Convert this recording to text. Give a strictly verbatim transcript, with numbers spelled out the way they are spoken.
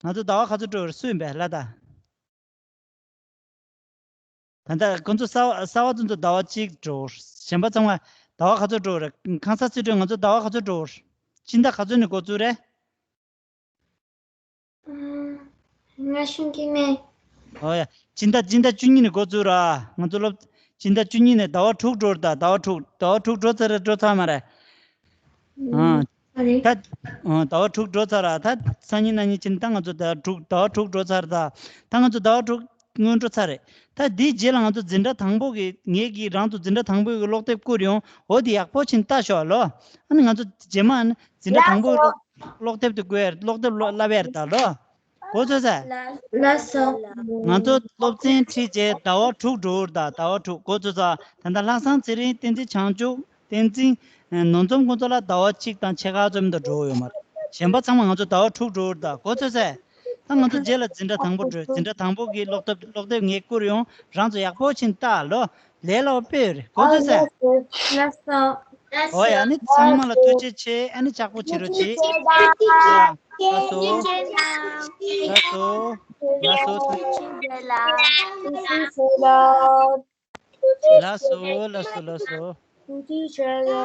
ང་ཚོ་ཟླ་བ་ག་ཚོད་འགྲོ་རེད་སུ་ཡིན་པས་ལ་ད། ད་ལྟ་ཁོ་ཚོ་གསར་པ་གསར་པ་ཚོ་ཚོ་ཟླ་བ་གཅིག་འགྲོ། གཞན་པ་ཚང་མ་ཟླ་བ་ག་ཚོད་འགྲོ་རེད། ཁང་གསར་རྩིས་སྤྲོད་ང་ཚོ་ཟླ་བ་ག་ཚོད་འགྲོ་རེད། སྤྱི་ཟླ་ག་ཚོད་ནས་འགོ་བཙུགས་རེད། ང་ཤུང་གི་ནས། ཨོ་ཡ། སྤྱི་ཟླ་སྤྱི་ཟླ་བཅུ་གཉིས་ནས་འགོ་བཙུགས་ར། ང་ཚོ་སློབ་སྤྱི་ཟླ་བཅུ་གཉིས་ནས་ཟླ་བ་དྲུག་འགྲོ་རེད་ད། ཟླ་བ་དྲུག་ཟླ་བ་དྲུག་འགྲོ་ཚར་རེད་འགྲོ་ཚར་མ་རེད། ཨང་། ཨ་རེད། ད། ཨང་། ཟླ་བ་དྲུག་འགྲོ་ཚར་ར་ད་སང་ཉིན་གནངས་ཉིན་ཕྱིན་ད་ང་ཚོ་ཟླ་བ་དྲུག་ཟླ་བ་དྲུག་འགྲོ་ཚར་ར་ད། ད་ང་ཚོ་ཟླ་བ་དྲུག་སྔོན་འགྲོ་ཚར་རེད། ད་འདིའི་རྗེས་ལ་ང་ཚོ་འཛིན་གྲྭ་དང་པོ་གི་ངེད་ཀྱིས་རང་ཚོ་འཛིན་གྲྭ་དང་པོ་གི་ཀློག་དེབ་བསྐུར་ཡོང་འོ་དེ་ཡག་པོ་ཕྱིན་ལྟ་ཤོག་ལོ། ཨ་ནི་ང་ཚོ་རྗེས་མ་ཨ་ནི་འཛིན་གྲྭ་དང་པོ་གི་ཀློག་ཀློག་དེབ་དེ་བསྐུར་ཡ་ཀློག་དེབ་ཀློག་བསླབ་ཡ་རེད་ད་ལོ། གོ་ཚོད་ས། ལགས་སོ། ང་ཚོ་སློབ་ཚན་ཁྲིད་རྗེས་ཟླ་བ་དྲུག་འགྲོ་གི་རེད་ད། ཟླ་བ་དྲུག་གོ་ཚོད་ས། ད་ལྟ་ལྷག་བསམ་ཚེ་རིང་བསྟན་འཛིན་བྱང་ཆུབ་བསྟན་འཛིན་ནོར་འཛོམས་ཁོང་ཚོ་ལ་ཟླ་བ་གཅིག་དང་ཕྱེད་ཀ་ཙམ་དུ་འགྲོ་གི་ཡོད་མ་རེད། གཞན་པ་ཚང་མ་ང་ཚོ་ཟླ་བ་དྲུག་འགྲོ་གི་རེད་ད། གོ་ཚོད་ས། ད་ང་ཚོ་རྗེས་ལ་འཛིན་གྲྭ་དང་པོ་འགྲོ། འཛིན་གྲྭ་དང་པོ་གི་ཀློག་དེབ་ཀློག་དེབ་ངས་བསྐུར་ཡོང་། རང་ཚོ་ཡག་པོ་ཕྱིན་ལྟ་ལོ། ལས་སླ་པོ་དཔེ་ཡོད་རེད། གོ་ཚོད་ས། ལགས་སོ། ཨོ་ཡ་ནི་ཚང་མ་ལ་ཐུགས་རྗེ་ཆེ། ཨ་ནི་ལྕགས་པོ་བྱེད་རོགས་བྱེད། ལགས་སོ། ལགས་སོ། ལགས་སོ། ཐུགས་རྗེ་ཆེ་ལགས། ལགས་སོ། ལགས་སོ། ལགས་སོ། ཐུགས་རྗེ་ཆེ་ལགས།